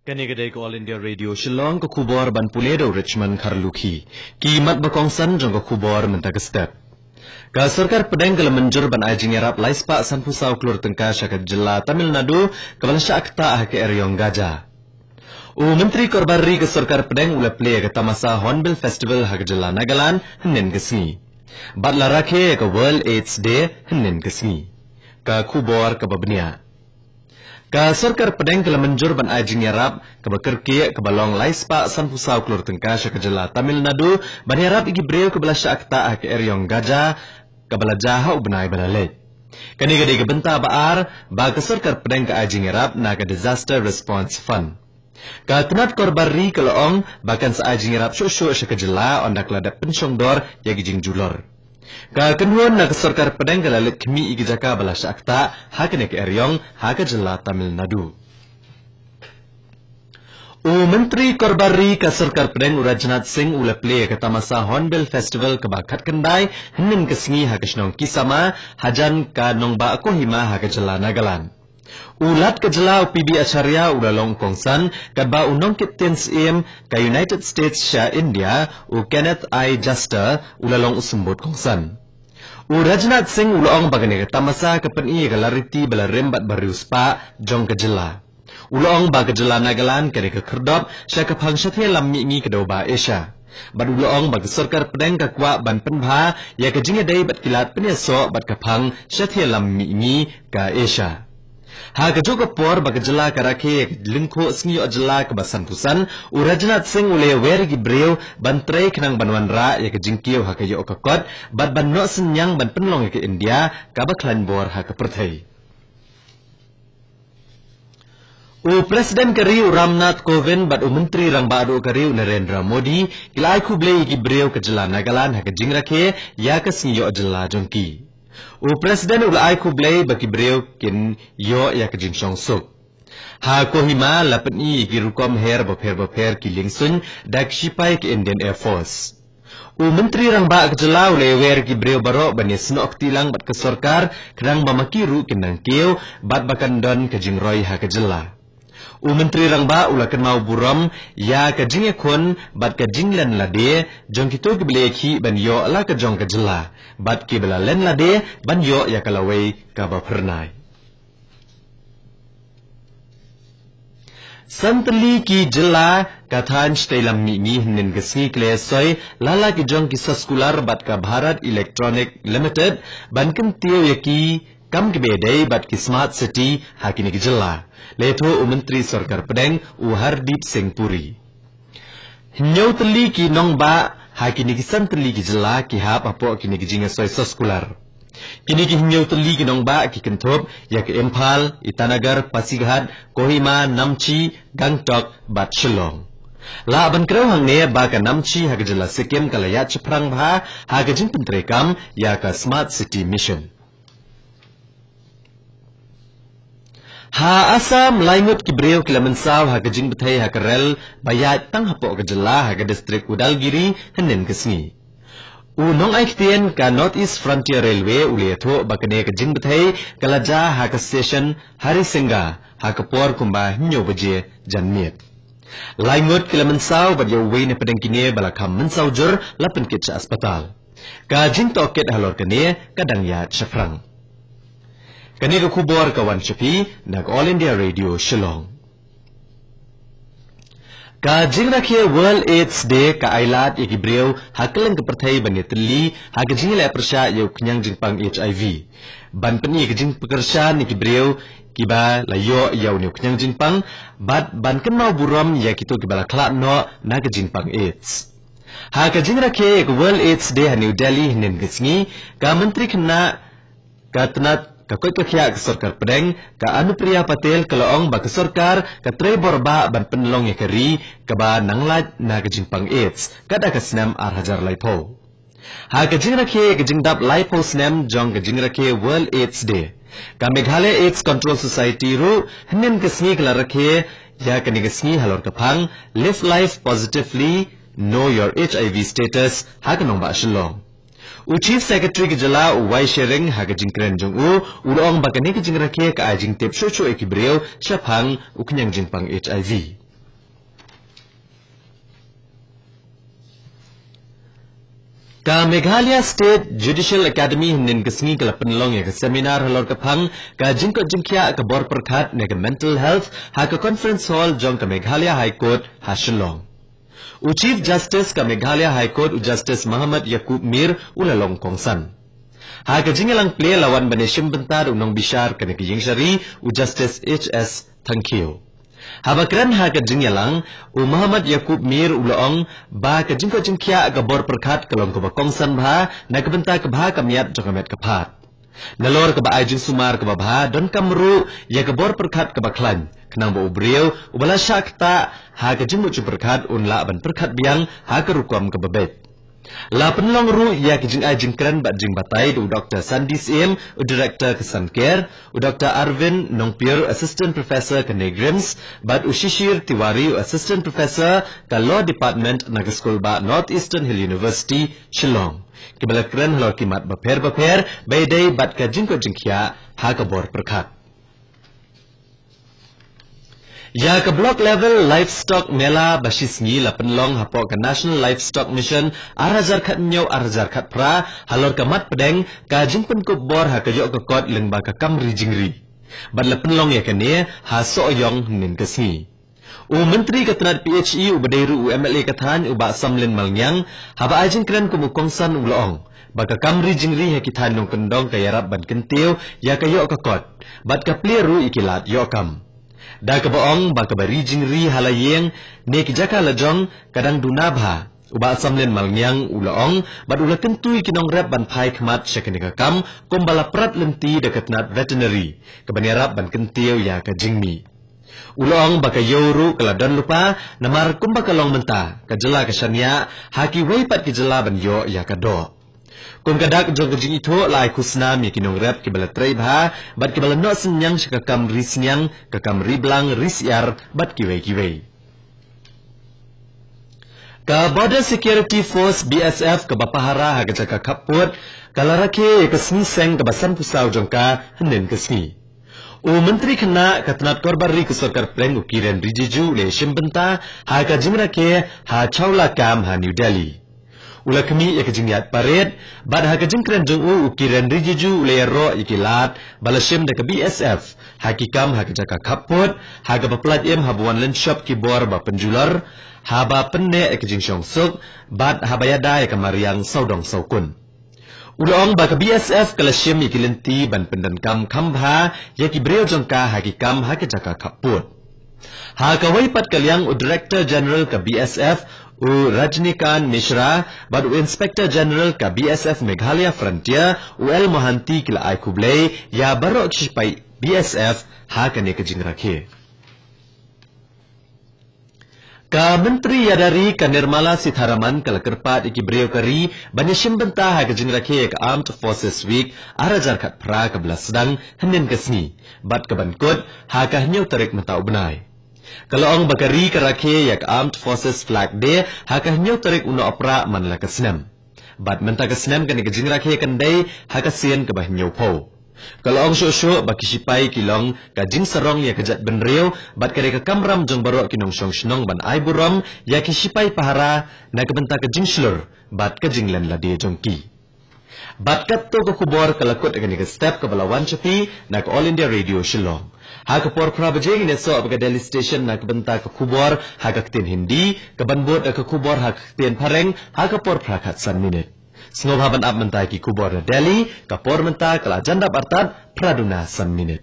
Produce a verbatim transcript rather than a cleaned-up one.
Kane ka dei ka All India Radio Shillong, ka khubor ban pule da u Richmond Kharlukhi. Ki mat ba kongsan jong ka khubor mynta ka step. Ka sorkar pdeng ka la mynjur ban ai jingïarap lai spah sanphew saw klur tyngka sha ka jylla Tamil Nadu, kaba la shah ktah ha ka eriong Gaja. U Myntri Korbar Ri ka sorkar pdeng u la plie ka tamasa Hornbill Festival ha ka jylla Nagaland hynnin ka sngi. Bad la rakhe ka World AIDS Day hynnin ka sngi. Ka khubor kaba bniah. Ka sorkar pdeng ka la mynjur ban ai jingïarap kaba kyrkieh kaba long lai spah sanphew saw klur tyngka sha ka jylla Tamil Nadu ban ïarap ïa ki briew kaba la shah ktah ha ka eriong Gaja kaba la jia ha u bnai ba la leit. Kane ka dei ka bynta ba ar ba ka sorkar pdeng ka ai jingïarap na ka Disaster Response Fund. Ka tnat Korbar Ri ka la ong ba kan sa ai jingïarap shuh shuh sha ka jylla ynda ka la dep pynshongdor ïa ki jingjulor. Ka kynhun na ka sorkar pdeng ka la leit khmih ïa ki jaka ba la shah ktah ha kane ka eriong ha ka jylla Tamil Nadu. U Myntri Korbar Ri ka sorkar pdeng u Rajnath Singh u la plie ka tamasa Hornbill Festival kaba khatkhyndai hynnin ka sngi ha ka shnong Kisama, hajan ka nongbah Kohima ha ka jylla Nagaland. U Lat ka jylla u P B Acharya u la long kongsan, katba u nongkit tien syiem ka United States sha India, u Kenneth I Juster u la long u symbud kongsan. U Rajnath Singh u la ong ba kane ka tamasa ka pyni ïa ka lariti ba la rim bad ba riewspah jong ka jylla. U la ong ba ka jylla Nagaland ka dei ka khyrdop sha ka phang shathie lam mihngi ka dewbah Asia. Bad u la ong ba ka sorkar pdeng ka kwah ban pynbha ïa ka jingïadei bad ki lad pynïasoh bad ka phang shathie lam mihngi ka Asia. Ha kajuh ka por ba ka jylla ka rakhe ïa ka lyngkhuh sngi ïoh jylla kaba sanphew san, u Rajnath Singh u la ïawer ïa ki briew ban trei khnang ban wanrah ïa ka jingkiew ha ka ïoh ka kot bad ban noh synñiang ban pynlong ïa ka India kaba khlaiñ bor ha ka pyrthei. U President ka ri u Ramnath Kovind bad u Myntri Rangbah Duh ka ri u Narendra Modi ki la ai khublei ïa ki briew ka jylla Nagaland ha ka jingrakhe ïa ka sngi ïoh jylla jong ki. U President u la ai khublei ba ki briew kin ïoh ïa ka jingshongsuk. Ha Kohima la pyni ïa ki rukom her bapher bapher ki liengsuiñ da ki shipai ka Indian Air Force. U Myntri Rangbah ka jylla u la ïawer ïa ki briew baroh ban ïasnoh kti lang bad ka sorkar khnang ba ma ki ruh kin nang kiew bad ba kan don ka jingroi ha ka jylla. U Myntri Rangbah u la kynmaw burom ïa ka jingïakhun bad ka jinglen lade jong kito kiba la ïakhih ban ïoh la ka jong ka jylla bad kiba la len lade ban ïoh ïa ka lawei kaba phyrnai. San tylli ki jylla ka thaiñ shatei lam mihngi hynnin ka sngi ki la ïasoi la la ki jong ki soskular bad ka Bharat Electronic Limited ban kyntiew ïa ki kam kiba ïadei bad ki smart city ha kine ki jylla. La ïathuh u Myntri Sorkar Pdeng u Hardeep Singh Puri. Hynñiew tylli ki nongbah ha kine ki san tylli ki jylla ki hap hapoh kine ki jingïasoi soskular. Kine ki hynñiew tylli ki nongbah ki kynthup ïa ka Imphal, Itanagar, Pasighat, Kohima, Namchi, Gangtok bad Shillong. Lah ban kdew hangne ba ka Namchi ha ka jylla Sikkim ka la ïaid shaphrang bha ha ka jingpyntreikam ïa ka Smart City Mission. Ha Assam, lai ngut ki briew ki la mynsaw ha ka jingbthei ha ka rel ba ïaid tang hapoh ka jylla ha ka distrik Udalguri hynnin ka sngi. U nongai ktien ka North East Frontier Railway u la ïathuh ba kane ka jingbthei ka la jia ha ka station Harisinga ha ka por kumba hynñiew baje janmiet. Lai ngut ki la mynsaw bad ïa uwei na pdeng kine ba la kham mynsaw jur la pynkit sha aspatal. Ka jingtohkit halor kane ka dang ïaid shaphrang. Kane ka khubor ka wan sha phi na ka All India Radio Shillong. Ka jingrakhe World AIDS Day ka ailad ïa ki briew ha kylleng ka pyrthei ban ïatylli ha ka jingïaleh pyrshah ïa u khñiang jingpang HIV. Ban pyni ïa ka jingpyrshah ïa ki briew kiba la ïoh ïa une u khñiang jingpang bad ban kynmaw burom ïa kito kiba la khlad noh na ka jingpang AIDS. Ha ka jingrakhe ïa ka World AIDS Day ha New Delhi hynnin ka sngi, ka Myntri Khynnah ka tnat ka koit ka khiah ka Sorkar Pdeng, ka Anupriya Patel ka la ong ba ka sorkar ka trei bor bah ban pynlong ïa ka ri kaba nang lait na ka jingpang AIDS, katba ka snem ar hajar laiphew. Ha ka jingrakhe ïa ka jingdap laiphew snem jong ka jingrakhe World AIDS Day, ka Meghalaya AIDS Control Society ruh hynnin ka sngi ka la rakhe ïa kane ka sngi halor ka phang Live Life Positively, Know Your HIV Status ha ka nongbah Shillong. U Chief Secretary ka jylla u Y. Shering ha ka jingkren jong u, u la ong ba kane ka jingrakhe ka ai jingtip shuh shuh ïa ki briew shaphang u khñiang jingpang HIV. Ka Meghalaya State Judicial Academy hynnin ka sngi ka la pynlong ïa ka seminar halor ka phang ka jingkoit jingkhiah ka bor pyrkhat ne ka mental health ha ka conference hall jong ka Meghalaya High Court ha Shillong. U Chief Justice ka Meghalaya High Court, u Justice Muhammad Yakub Mir, u la long kongsan. Ha ka jingïalang plie la wan ban ïashim bynta da u nongbishar kane ka ïingshari, u Justice H S Thangkhiew. Haba kren ha ka jingïalang, u Muhammad Yakub Mir u la ong ba ka jingkoit jingkhiah ka bor pyrkhat ka long kaba kongsan bha na ka bynta ka bha ka miat jong ka met ka phad. Nalor kaba ai jingsumar kaba bha, donkam ruh ïa ka bor pyrkhat kaba khlaiñ, khnang ba u briew uba la shah ktah ha ka jingmut jingpyrkhat un lah ban pyrkhat biang ha ka rukom kaba beit. La pynlong ruh ïa ka jingai jingkren bad jingbatai da u Doktor Sandi Syiem, u Director ka Sancare, u Doktor Arvind Nongpyur, Assistant Professor ka NEIGRIHMS, bad u Shishir Tiwari, u Assistant Professor ka Law Department na ka Skulbah North Eastern Hill University, Shillong, kiba la kren halor ki mat bapher bapher ba ïadei bad ka jingkoit jingkhiah ha ka bor pyrkhat. Ïa ka Block Level Livestock Mela ba shisngi la pynlong hapoh ka National Livestock Mission ar hajar khathynñiew ar hajar khatphra halor ka mat pdeng ka jingpynkup bor ha ka ïoh ka kot lyngba ka kam ri jingri. Bad la pynlong ïa kane ha Sohiong hynnin ka sngi. U Myntri ka tnad P H E uba dei ruh u M L A ka thaiñ, u Bah Samlin Malngiang, haba ai jingkren kum u kongsan u la ong ba ka kam ri jingri ha ki thaiñ nongkyndong ka ïarap ban kyntiew ïa ka ïoh ka kot bad ka plie ruh ïa ki lad ïoh kam. Da kaba ong ba kaba ri jingri ha la ïing ne ki jaka la jong ka dang duna bha, u Bah Samlin Malngiang u la ong, bad u la kyntu ïa ki nongrep ban phai khmat sha kane ka kam kumba la prat lynti da ka tnad veterinary kaban ïarap ban kyntiew ïa ka jingmih. U la ong ba ka ïew ruh ka la don lypa, namar kumba ka long mynta, ka jylla ka shaniah ha kiwei pat ki jylla ban ïoh ïa ka doh. Kum ka dak jong ka jingithuh, la ai khusnam ïa ki nongrep kiba la trei bha bad kiba la noh synñiang sha ka kam ri synñiang, ka kam ri blang, ri syiar bad kiwei kiwei. Ka Border Security Force, B S F, kaba pahara ha ka jaka khappud ka la rakhe ïa ka sngi seng kaba sanphew saw jong ka hynnin ka sngi. U Myntri Khynnah ka tnad Korbar Ri ka Sorkar Pdeng, u Kiren Rijiju, u la ïashim bynta ha ka jingrakhe ha Chawla Camp ha New Delhi. U la khmih ïa ka jingïaid parade bad ha ka jingkren jong u, u Kiren Rijiju u la ïaroh ïa ki lad ba la shim da ka B S F ha ki kam ha ka jaka khappud, ha kaba pyllait im haba wan lynshop ki bor ba pynjulor, haba pynneh ïa ka jingshongsuk bad haba ïada ïa ka mariang sawdong sawkun. U la ong ba ka B S F ka la shim ïa ki lynti ban pyndonkam kham bha ïa ki briew jong ka ha ki kam ha ka jaka khappud. Ha kawei pat ka liang, u Director General ka B S F, u Rajnikant Mishra, bad u Inspector General ka B S F Meghalaya Frontier, u L Mohanty, ki la ai khublei ïa baroh ki shipai B S F ha kane ka jingrakhe. Ka Myntri ïada ri ka Nirmala Sitharaman ka la kyrpad ïa ki briew ka ri ban ïashim bynta ha ka jingrakhe ïa ka Armed Forces Week ar hajar khatphra kaba la sdang hynnin ka sngi bad kaban kut ha ka hynñiew tarik mynta u bnai. Ka la ong ba ka ri ka rakhe ïa ka Armed Forces Flag Day ha ka hynñiew tarik u Nohprah man la ka snem. Bad mynta ka snem kane ka jingrakhe kan dei ha ka sien kaba hynñiewphew. Ka la ong shuh shuh ba ki shipai ki long ka jingsarong ïa ka jaitbynriew bad ka dei ka kamram jong baroh ki nongshong shnong ban ai burom ïa ki shipai pahara na ka bynta ka jingshlur bad ka jinglen lade jong ki. Bad katto ka khubor ka la kut ha kane ka step kaba la wan sha phi na ka All India Radio Shillong. Ha ka por phra baje ngin ïasoh bad ka Delhi Station na ka bynta ka khubor ha ka ktien Hindi, kaban bud da ka khubor ha ka ktien Phareng ha ka por phra khatsan minit. Sngewbha ban ap mynta ki khubor na Delhi, ka por mynta ka la jan dap artat phra duna san minit.